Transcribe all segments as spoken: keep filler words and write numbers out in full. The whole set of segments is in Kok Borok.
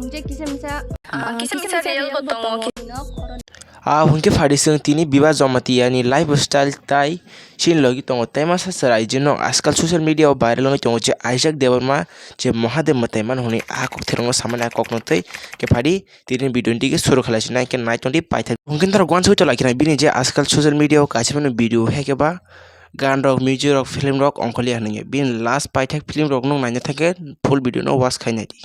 Hwnkhe kisa misa, ah, kisa misa real bo tongo. Ah, hwnkhe phadi chwng tini Biba Jamatia ni lifestyle tai chini logi tongo. Tei masa chwrai je nok ajkal social media o viral wngwi tongo je Isaac Debbarma je Mahadev mwtai mano hwnwi a kok therokno samani a kokno tei khe phadi tini video ni dige suru khlai sinai khe nai tongdi paithak. Hwnkhe norok uansugwi tonglaikhe bini je ajkal social media o kaisa mano video hai khe ba gan rok, music rok, film rok ongkhorliya hwnwi bini last paithak film rok nwng naina thangkhe full video no watch khai naidi.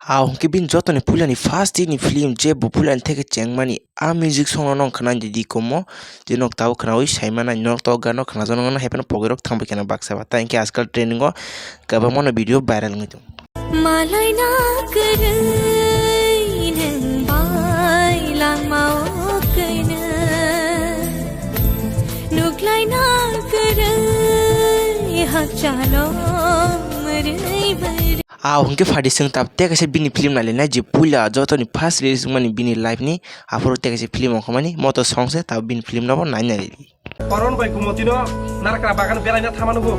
Ah, hwnkhe bini jotoni puilani first day ni film je bo puilani theke chengmani a music song no nong khwnai di komo je nok tabuk khwnaui sai manai nok to gano khwnajakno hai phano pogwi rok thangbai kheno baksa ba tei hwnkhe ajkal trending o kwbangma no video viral wngwi tongo. Malaina kwrwi nwng bai langma o kwino. Nuklaina kwrwi hakchalo mwrwi mwrwi. Ah, hwnkhe phadi chwng tab tei kaisa bini film nailainai je puila jotoni first release wngmani bini life ni aphuru tei kaisa film ongkhormani moto song se tab bini film no bo nai nailai. Koron bai Gumotino narakra bagan belaina thama nugo.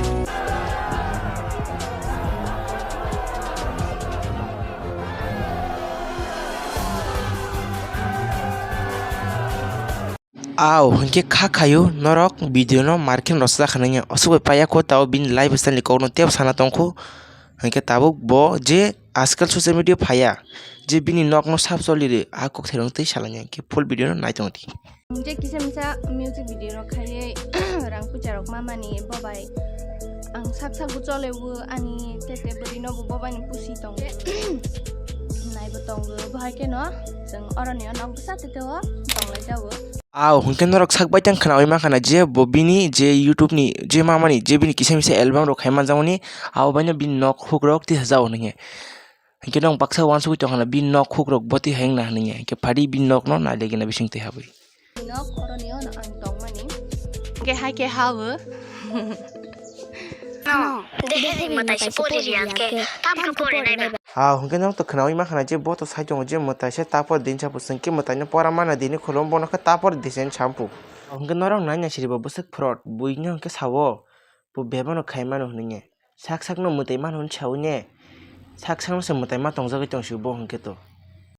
Aw, hwnkhe kha khaio norok video no markhe rwchajak hwnwi aswk bai paiya kho, tabo bini lifestyle ni kokno tebo sana tongkhu. Hwnkhe tabuk bo je ajkal social media phaiya, je bini nokno sap choli rw, a kok therong twi salainai, hwnkhe full video no nai tongdi. Je kisa misa music video rok khaiwi rang puisa rok mamani bo bai ang sak sak bo chole o ani tete bwrwi no bo bo bai ni pusi tongo. Nai bo tongo bo hai khe no chwng oroni o nok bwsa tete o tonglai jago. Aw, hwnkhe norok sak bai tang khwnaui mankha na je bo bini je YouTube ni je mamani je bini kisa misa album rok khai manjakmani, abo baino bini nok hukrok tisajak hwnwi. Hwnkhe norok baksa uansugui tongkha na bini nok hukrok bo tihai wngna hwnwi, hwnkhe phadi bini nokno nailaigena bising twi habwi. Nok oroni ono ang tongmani. Hwnkhe hai khe hao. No, dehe mwtai se pori riyan khe, tam khe pori nai ba. Ah, hwnkhe norok to khwnaui mankha na je bo to sai tongo je mwtai se tapor din sapo chwng khe mwtai no pora mana dini khulum bono khe tapor disen sampo. Hwnkhe norok nai nai siri bo bwswk fraud bui no hwnkhe sao bo bebak no khai mano hwnwi sak sak no mwtai mano hwnwi sao ne sak sak no se mwtai ma tongjagwi tong sio bo hwnkhe to.